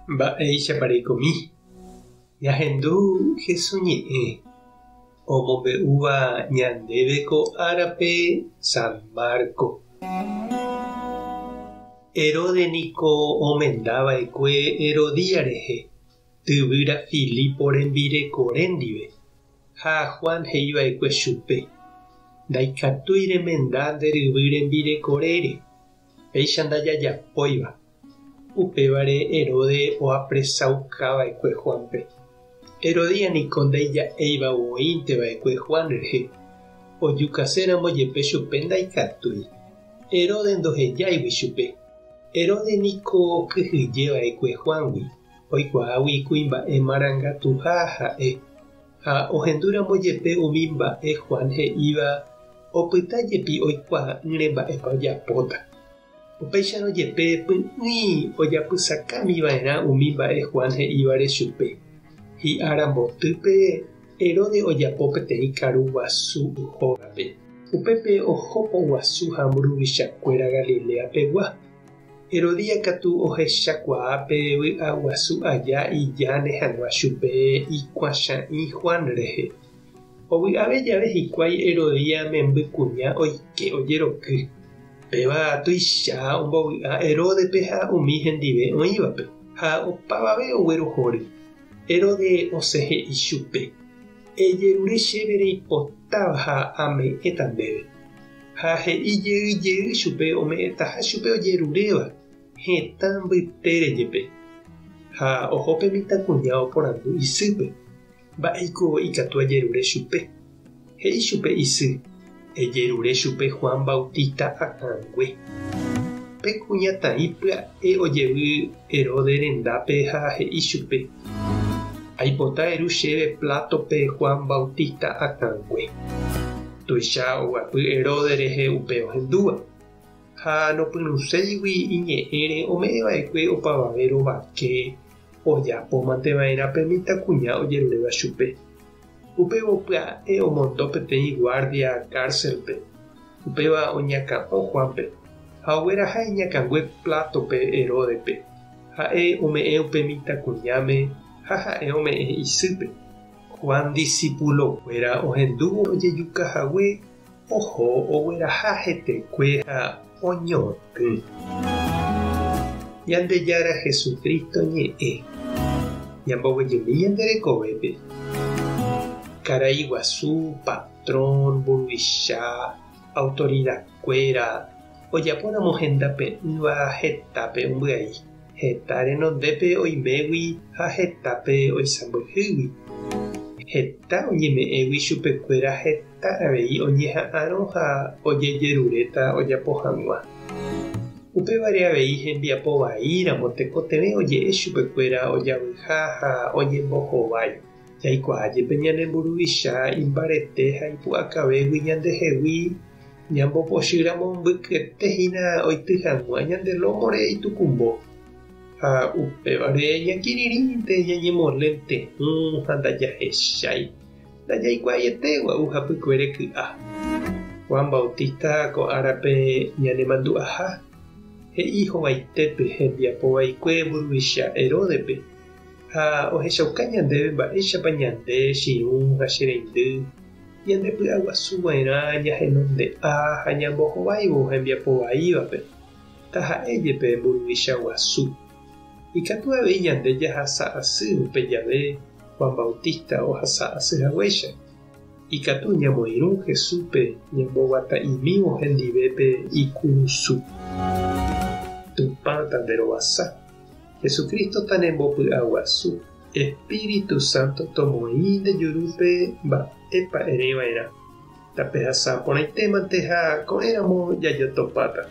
Mba'éichapa reikomi? Ñahendu Hesu ñe'ẽ omombe'úva ñandéve ko árape San Marco. Herodes niko omenda va'ekue Herodías rehe, tyvýra Filipo rembirekore ndive. Ha Juan he'i va'ekue chupe, Ndaikatúi remenda nde ryvy rembirekorére, péicha ndajajapóiva. Upévare Herodes oapresauka va'ekue Juánpe. Herodías niko ndaija'éiva voínte va'ekue Juan rehe, ojukaséramo jepe chupe ndaikatúi. Herodes ndohejáigui chupe. Herodes niko okyhyje va'ekue Juángui, oikuaágui kuimba'e marangatuha ha'e. Ha ohendúramo jepe umi mba'e Juan he'íva, opyta jepi oikuaa'ỹre mba'épa ojapóta. Upéicharõ jepe py'ỹi ojapysakámi va'erã umi mba'e Juan he'ívare chupe. Hi'ára mbotýpe Herodes ojapo peteĩ karu guasu hógape. Upépe oho poguasu ha mburuvichakuéra Galilea pegua. Herodías katu ohechakuaa pe vy'a guasu aja ijáne hag̃ua chupe ikuãcha'ĩ Juan rehe. Ovy'ave jave hikuái Herodías memby kuña oike ojeroky. Péva tuicha ombovy'a Heródepe ha umi hendive oĩvape, ha opavave oguerohory. Herodes osẽ he'i chupe, Ejerure chéve reipotáva ha ame'ẽta ndéve. Ha he'i jey jey chupe ome'ẽtaha chupe ojeruréva, hetã mbytére jepe. Ha oho pe mitãkuña oporandu isýpe, Mba'éiko ikatu ajerure chupe? He'i chupe isy, Ejerure chupe Juan Bautista akãngue. Pe kuñataĩ pya'e ojevy Herodes rendápe ha he'i chupe, Aipota eru chéve plátope Juan Bautista akãngue. Tuicha oguapy Herodes rehe upe ohendúva. Ha nopyrũséigui iñe'ẽre ome'ẽ va'ekue opavave rovake ojapo mante va'erã pe mitãkuña ojeruréva chupe. Upévo pya'e omondo peteĩ guárdia kárselpe, upéva oñakã'o Juánpe, ha ogueraha iñakãngue plátope Heródespe. Ha'e ome'ẽ upe mitãkuñáme ha ha'e ome'ẽ isýpe. Juan disipulokuéra ohendúvo ojejuka hague Oho ogueraha hetekue ha oñotỹ. Ñandejára Jesucristo ñe'ẽ. Ñamboguejymi ñande rekovépe. Karai guasu, patrón, mburuvicha, autoridad-kuéra, ojapóramo hendape'ỹva hetápe ombyai, heta renondépe oimégui ha hetápe oisãmbyhýgui. Heta oñeme'ẽgui chupekuéra heta. Heta avei oñeha'ãrõ ha ojejeruréta ojapo hag̃ua. Upévare avei hembiapo vaíramo tekotevẽ oje'e chupekuéra ojavyha ha oñembohovái. Jaikuaa jepe ñane mburuvicha imbarete ha ipu'akavégui ñandehegui, ñambopochýramo mbykyete hína oity hag̃ua ñande lómore itukumbo. Ha upévare ñakirirĩnte ñañemolente'ỹ ha ndajahechái. Ndajaikuaaiete gua'u hapykuere ky'a. Juan Bautista ko árape ñanemandu'aha, he'i hovaitépe hembiapo vaikue mburuvicha Heródepe, ha ohechauka ñandéve mba'éichapa ñande chirũ ha che reindy ñandepy'aguasu va'erã ñahenonde'a ha ñambohováivo hembiapo vaívape, taha'e jepe mburuvicha guasu. Ikatu avei ñande jahasa asy upe jave Juan Bautista ohasa asy haguéicha. Ikatu ñamoirũ Jesúspe ñamboguata'imívo hendive pe ikurusu. Tupã tanderovasa. Jesucristo tanembopy'aguasu. Espíritu Santo tomoĩ nde jurúpe mba'épa ereva'erã. Tapehasa porãitémante ha ko'ẽramo jajotopáta.